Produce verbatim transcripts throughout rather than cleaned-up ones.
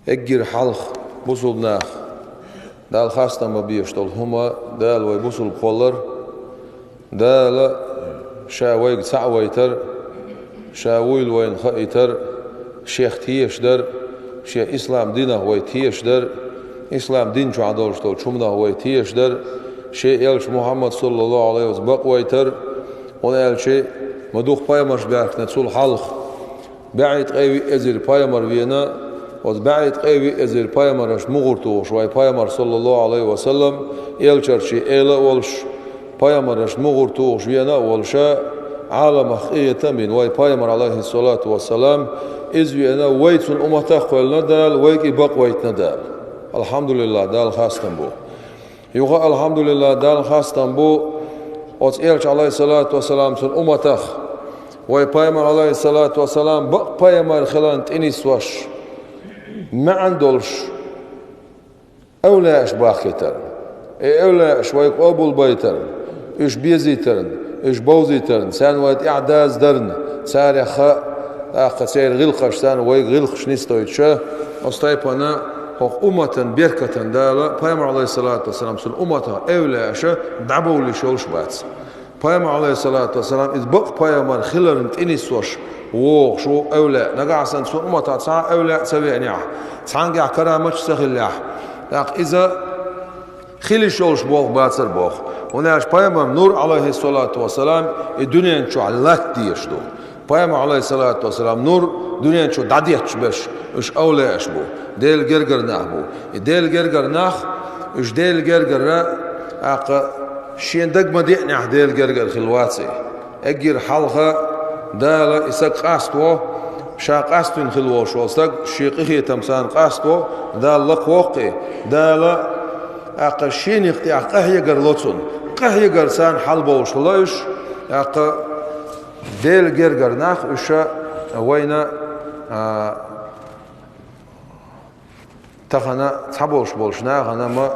Эггара хьалха бусулба нах, Дала хастам бан безаш долу хӀума, Дала вай бусулба кхоллар, Дала Ша вайга цхьаъ вайтар, Ша вуйла вайна хаийтар, Шех тешаш дар, Шен ислам динах вай тешаш дар, ислам дин чохь долуш долчу хӀуманах вай тешаш дар, Шен элча Мухьаммад саллаллаху Ӏалайхи ва саллам бакъ вайтар, хӀунда аьлча ма дукха пайхамарш баьхкина цул хьалха. БӀе ткъе виъ эзар пайхамар вена, оцу бӀе ткъе виъ эзар пайхамаршна мугӀар тухуш вай пайхамар, саллаллаху Ӏалайхи ва саллам, элчарчий эла а волуш, пайхамаршна мугӀар тухуш вена а волуша, Ӏаламах къинхетам бина вай пайхамар, Ӏалайхиссалату вассалам, иза вена, вай цунна умматах а кхоьллина Дала, вайга и бакъ вайтина Дала. АлхьамдулиллахӀ, Дала хастам бу. Юха, алхьамдулиллахӀ, Далла хастам бу оцу элча, Ӏалайхиссалату вассалам, цунна умматах. Вай пайхамар, Ӏалайхиссалату вассалам, бакъ пайхамар хиларна тӀе нисвеш, маьӀна долуш, эвлаяаш бахкийтарна. И эвлаяаш вай къобалбайтарна, уьш безийтарна, уьш бовзийтарна, царна вай тӀаьхьа даздарна, царех а, тӀаккха церан гӀиллакхаш царна вайга гӀиллакхаш нисдойтуша, оцу тайпана хӀокху умматан беркатана Дала, пайхамар, Ӏалайхиссалату вассалам, цуьнан умматах эвлаяаша дӀабовлуш йолуш бац. Пайхамар, Ӏалайхиссалату вассалам, иза бакъ пайхамар хиларна тӀе нисвеш вогӀуш ву эвлаяъ. Нагахь санна цуьнан умматах цхьа а эвлаяъ ца веанехь, цхьаьнгахь караматаш ца хиллехь, тӀаккха иза хила йиш йолуш болх бацара боху. ХӀунда аьлча пайхамар нур, Ӏалайхиссалату вассалам, и дуьнен чохь латта дезаш ду. Пайхамар, Ӏалайхиссалату вассалам, нур дуьнен чу дӀадетташ берш, уьш эвлаяаш бу, Делан гергара нах бу. И Делан гергара нах, уьш Делан гергара, тӀаккха шен дага ма деанехь Делан гергара хилла вац и. Эггара хьалха Дала и стаг къаставо, Ша къаствина хилла волуш волу стаг, шен къинхетам царна къаставо, Дала лакхавоккху и, Дала, тӀаккха шен некъа тӀехь къахьегар ло цунна. Къахьегар царна хьалабовлуш хилла уьш, тӀаккха Делан гергара нах уьш вайна, а, тахана цхьаболуш болчу нахана ма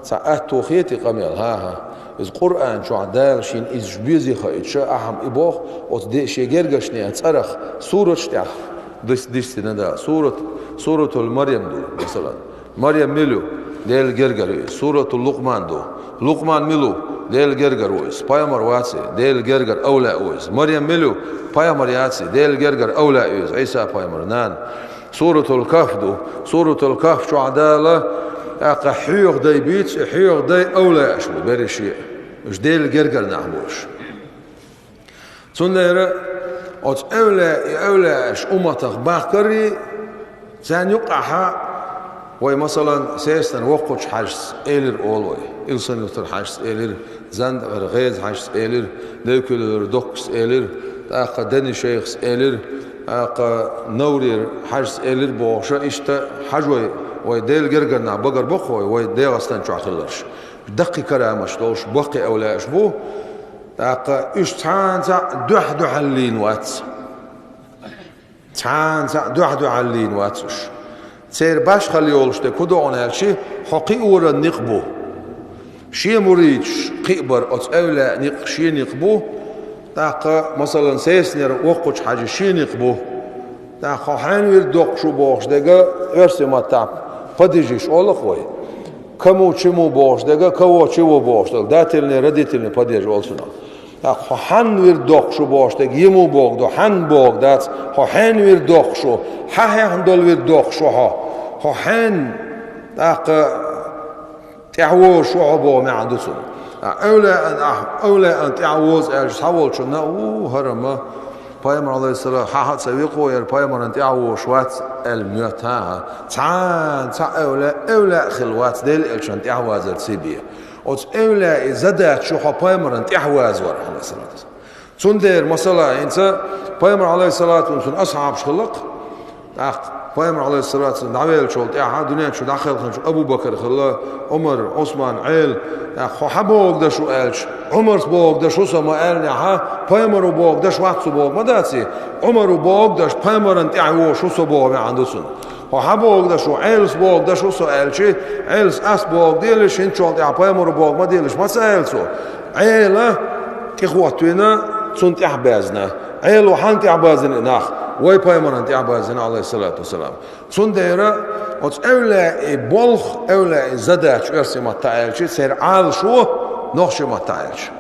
цхьа атто хетий къамел, хӀан-хӀа. Иза Къуръан чохь Дала шена иза безе хаийтуша, ахьа-м и боху, оцу де-, шен гергарчу нехан цӀарах сураташ тӀехь дис-, дисдина Дала. Сурат, Суратул Марьям ду, масалан. Марьям мила ю? Делан гергара ю иза. Суратул Лукъман ду. Лукъман мила ву? Делан гергара ву иза. Пайхамар вац и, Делан гергара эвлаяъ ву иза. Марьям мила ю? Пайхамар яц и, Делан гергара эвлаяъ ю иза, Ӏийса пайхамар нана. Суратул Кахф ду. Суратул Кахф чохь Дала, тӀаккха хьоьху дай буьйцу, и хьоьху дай эвлаяаш бу, берриш а. Уьш Делан гергара нах бу уьш. Цундела оцу эвлаяъ, и эвлаяаш умматах бахкарий, царна юкъахьа вай, масалан, Сесанара воккхачу хьаьжас элира олу вай, Илсхан-Юртара хьаьжас элира, Зандакъера ГӀеза хьаьжас элира, Девкалера Доккхас элира, тӀаккха Дени-шайхас элира, тӀаккха Наврера хьаьжас элира бохуша, иштта хьажой, вай Делан гергара нах багара боккху вай, вай ДегӀастан чохь хилларш. Даккхий караматаш долуш баккхий эвлаяаш бу, тӀаккха уьш цхьана цхьаъ дуьхь-дуьхьал лийна вац. Цхьана цхьаъ дуьхь-дуьхьал лийна вац уьш. Церан башхалла йолуш дерг хӀун ду хьуна аьлча, хьо кхиоран некъ бу. Шен муридаш кхиабар оцу эвлаяъ некъ шен некъ бу. ТӀаккха, масалан, Сесанера воккхачу хьаьжи шен некъ бу. ТӀаккха хьо хьенан вирд доккхуш ву бохуш дерг, оьрсийн маттахь падежиш олу-кх вай. Кому чему бохуш дерг, кого чего бохуш дерг, дательный, родительный падеж олу цунах. ТӀаккха хьо хьан вирд доккхуш ву бохуш дерг, ему боху ду, хьан боху дац, хьо хьенан вирд доккхуш ву, хьан хьехна долу вирд доккхуш ву хьо, хьо хьенан, тӀаккха, тӀаьхьавозуш ву хьо боху маьӀна ду цунна. А, эвлаяъна ахь, эвлаяъна тӀаьхьавозу аьлча, цхьаволчунна, у, хӀара ма пайхамар, Ӏалайхиссалам, хьан хьа ца векъо, яра пайхамарна тӀаьхьавозуш вац аьлла моьтту, хӀан-хӀа. Цхьана цхьа эвлаяъ, эвлаяъ хилла вац Делан элчанна тӀаьхьавазар ца бен. Оцу эвлаяийн задача ю хьо пайхамарна тӀаьхьавазор, Ӏалайхиссалату вассалам. Цундела, масала, хӀинца пайхамар, Ӏалайхиссалату вассалам, цуьнан асхьабаш хилла-кх. ТӀаккха пайхамар, Ӏалайхиссалату вассалам, дӀавеллачул тӀаьхьа, дуьнен чу дӀакхелхинчу Абу-Бакар хилла, Ӏумар, Ӏусман, Ӏела. ТӀаккха хьо хьан бохург деш ву аьлча, Ӏумарс бохург деш ву со ма аьллинехьа, пайхамаро бохург деш вац со боху ма дац и. Ӏумаро бохург деш, пайхамарна тӀаьхьавозуш ву со боху маьӀна ду цунна. Хьо хьан бохург деш ву, Ӏелас бохург деш ву со аьлча, Ӏелас ас бохург делаш, хӀинцачул тӀаьхьа пайхамаро бохург ма делаш, ма ца аьлла цо. Ӏела тӀехӀоттийна, цунна тӀаьхьабаьзна. Ӏела хьанна тӀаьхьабаьзна и нах? Вай пайхамарна тӀаьхьабаьзна, Ӏалайхиссалату вассалам. Цундела Оцу эвлаъий болх, эвлаъий задача оьрсийн маттахь аьлча, церан Ӏалашо нохчийн маттахь аьлча.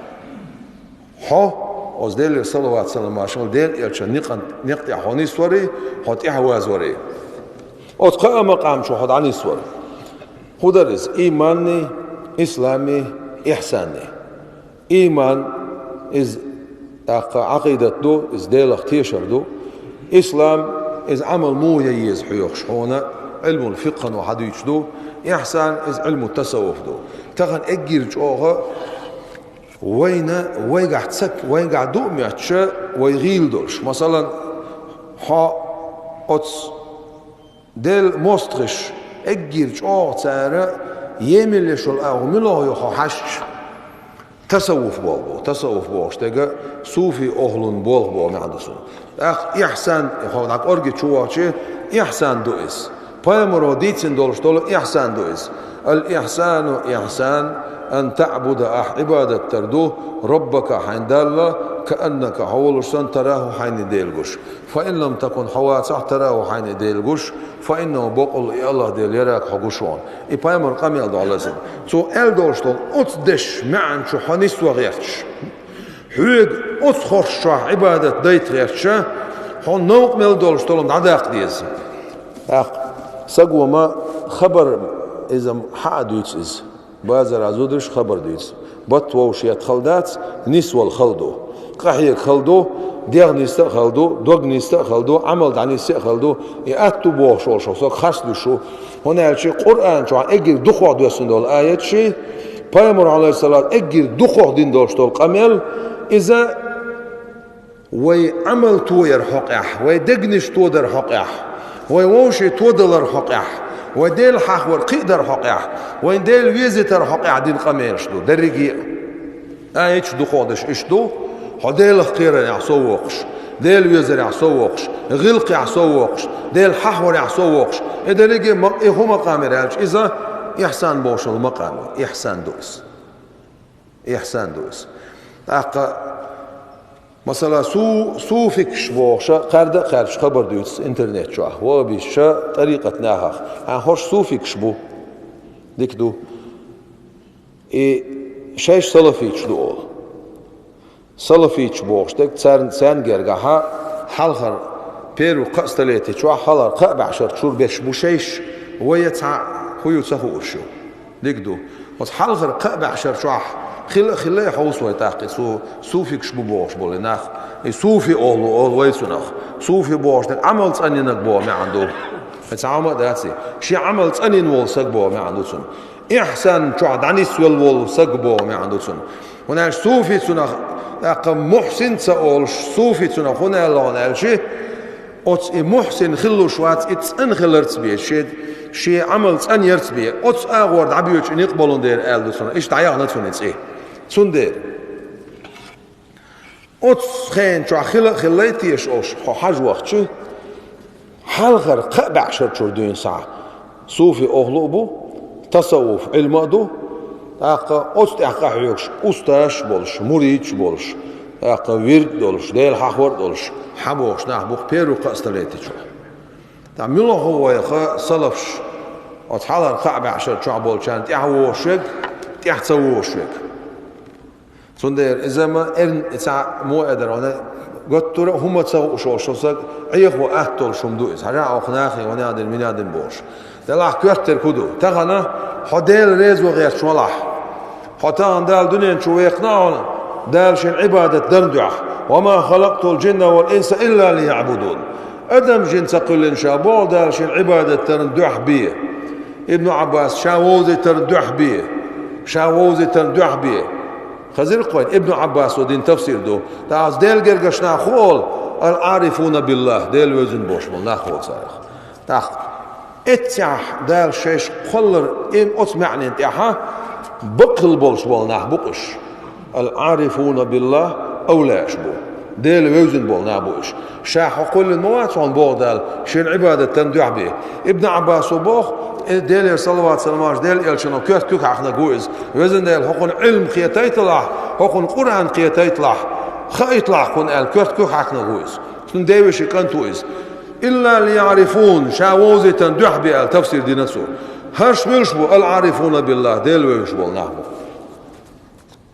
Хьо, оцу Делера салават-салам маршалла Делан элчан некъан, некъа тӀехь хьо нисварий, хьо тӀаьхьавазварий. Оцу кхаа макъам чу хьо дӀанисвар. ХӀун дара иза? Ийманний, исламий, ихьсанний. Ийман, иза тӀаккха Ӏакъидат ду, иза Делах тешар ду. Ислам, иза Ӏамал муха ян еза хьоьхуш хьуна, Ӏилмул фикхӀано хьадуьйцуш ду. Ихьсан, иза Ӏилму тасаввуф ду. Тахана эггара чӀогӀа вайна, вайгахь ца, вайгахь ду а моьттуш, вай гӀийла долуш. Масалан, хьо оцу Делан мостагӀаша эггара чӀогӀа цара емал еш йолу агӀо муьлха ю хьо хьаьжча? Тасаввуф болх бу. Тасаввуф бохуш дерг суфий охӀлун болх боху маьӀна ду цуьнан. ТӀаккха ихьсан, хьо дӀа кӀорге чу вахча, ихьсан ду иза. Пайхамаро дийцина долуш долу ихьсан ду иза. Ал-ихьсану ихьсан, ан таъбуда, ахь Ӏибадат дар ду, роббака, хьайн Далла, кааннака, хьо волуш санна, тараху, хьайна и Дела гуш. Фа ин лам такун, хьо вацахь, тараху, хьайна и Дела гуш, фа иннаху, бакъволу и АллахӀ Дела ярак, хьо гуш ву. И пайхамар къамел ду, Ӏалайхиссалам. Цо аьлла долуш долу оцу дешан маьӀна чу хьо нисван гӀерташ, хьоьга оцу хорша чохь Ӏибадат дайта гӀерташ, хьо новкъа мел долуш долу дӀадаккха деза. ТӀаккха саго ма хабар, иза хьаа дуьйцу иза. Базара зударша хабар дуьйцу. Бат вовшахъ хала дац, нисвала хала ду. Къахьега хала ду, дегӀ нисса а хала ду, дог нисса а хала ду, Ӏамал дӀанисса а хала ду. И атта ду бохуш волуш со харц дуьйцуш ву. ХӀунда аьлча Къуръан чохь эггара дукхох доьссина долу аят ши, пайхамар, Ӏалайхиссалам, эггара дукхох дина долуш долу къамел, иза вай Ӏамал тояр хьокъехь, вай дегнаш тодар хьокъехь, вай вовшийн тодалар хьокъехь, вай Дела хьахавар кхиадар хьокъехь, вайн Дела везийтар хьокъехь дина къамелаш ду, дерриге а. Аяташ дукхох деш иштта ду: хьо Делах кхерарехь сов воккхуш, Дела везарехь сов воккхуш, гӀиллакхехь сов воккхуш, Дела хьахаварехь сов воккхуш. И дерриге а ма-, и хӀун макъам яра аьлча, иза ихьсан бохуш йолу макъам ю, ихьсан ду иза. Ихьсан ду иза. ТӀаккха, масала, су-, суфикаш бохуша, кхаьрда а кхаьрдаш хабар дуьйцу интернет чохь, вахабисташа, тӀарикъат нахах. Хьан хӀорш суфикаш бу? Дика ду. И шайш салафиташ ду олу. Салафиташ бохуш дерг царна, царна гергахьа хьалхара первый кхаа столетие чохь, хьалхара кхаа бӀешар чуьра берш бу шайш, вай цхьа хӀун ю ца хууш ю. Дика ду. Оцу хьалхара кхаа бӀешар чохь хила а хилла, и хьовса вай тӀаккха, и цу суфикаш бу бохуш болу нах. И суфи олу, олу вай цунах. Суфи бохуш дерг Ӏамал цӀанйинарг боху маьӀна ду. И цхьа хӀума а дац и. Шен Ӏамал цӀанйина волу саг боху маьӀна ду цунна. Ихьсан чохь дӀанисвелла волу саг боху маьӀна ду цунна. ХӀунда аьлча суфи цунах, тӀаккха мухьсин ца олуш, суфи цунах хӀунда аьлла хьуна аьлча, оцу и мухьсин хилалуш вац, и цӀена хиларца бен, шен, шен Ӏамал цӀанъярца бен, оцу агӀор дӀабоьдучу некъ болун дера аьлла ду цунах. Иштта дӀаяхна цунна и цӀе. Цундела оцу хенан чохь хила а хилла теша олуш хьо хьажа вахча, хьалхара кхаа бӀешар чуьра дуьйна схьа суфи охӀлу а бу, тасаввуф Ӏилма а ду, тӀаккха оцу тӀехь къахьоьгуш устазаш а болуш, муридаш а болуш, тӀаккха вирд а долуш, Дела хьахавар а долуш, хьан бохуш нах бу-кх первый кхаа столетие чохь. ТӀаккха муьлха ву вайх салафаш, оцу хьалхара кхаа бӀешар чохь болчарна тӀаьхьа вогӀуш верг, тӀаьхьа ца вогӀуш верг? Цундела иза ма эрна, и цхьа муха а дара вана, готтура а хӀума ца хууш волуш со саг, Ӏехо атта долуш хӀума ду иза. Хьажахь, оха нахе ванах дина, минах дина бохуш. Делахь коьртера хӀун ду? Тахана хьо Дела резо гӀерташ валахь. Хьо тахана Дала дуьнен чу векхна а хьуна, Дала шен Ӏибадат дарна дуьхьа. «Ва ма халакътул джинна вал инса илла лияъбудун». Адам, жин ца кхоьллина ша боху Дала шен Ӏибадат дарна дуьхьа бен. Ибн Ӏаббас ша вовзийтарна дуьхьа бен. Ша вовзийтарна дуьхьа бен. Хезира-кх вайна, Ибн Ӏаббасо дина тафсир ду. ТӀаккха Делан гергарчу наха хӀун олу? Ал-Ӏарифуна биллахӀ, Дела вевзина бохуш болу нах олу царах. ТӀаккха эццехь Дала шайш кхоллар, и оцу маьӀнийн тӀехьа бакъ хилла болуш болу нах бу-кх уьш. Ал-Ӏарифуна биллахӀ авлияаш бу. Дела вевзина болу нах бу уьш. Ша хьо кхоьллина ма вац хьуна боху Дала, шен Ӏибадат дарна дуьхьа бен. Ибн Ӏаббасо боху, э, Делера салават-салам маршалла Делан элчано коьрта куьг хьаькхнарг ву иза. Везан Дела, хӀокхунна Ӏилма кхетийталахь, хӀокхунна Къуръан кхетийталахь, хаийталахь кхунна аьлла, коьрта куьг хьаькхнарг ву иза. Цуьнан девешин кӀант ву иза. إلا ليعرفون, ша вовзийтан дуьхьа бе аьлла тафсир дина цо. ХӀорш муьлш бу? العارفون بالله, Дела вевзаш бола нах бу.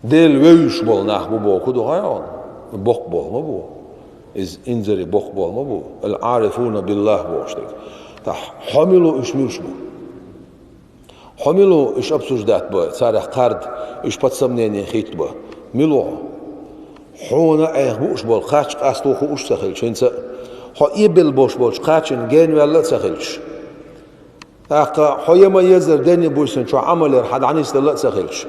Дела вевзаш бола нах бу боху ду хьайна? Боккха болх ма бу. Иза инзаре боккха болх ма бу. العارفون بالله бохуш дерг. ТӀаккха хьо мила ву, уьш муьлш бу? Хьо мила ву, уьш обсуждать бан, царех кхарда, уьш под сомнение хӀитта бан? Мила ву хьо? Хьуна айхьа бууш болу кхача къасто хууш ца хилча, хӀинца а хьо эбелла болуш болчу кхачанна генваьлла а ца хилча, тӀаккха хьо я ма-еззара денна буьйсанна чохь Ӏамал яр хьан дӀанисделла а ца хилча,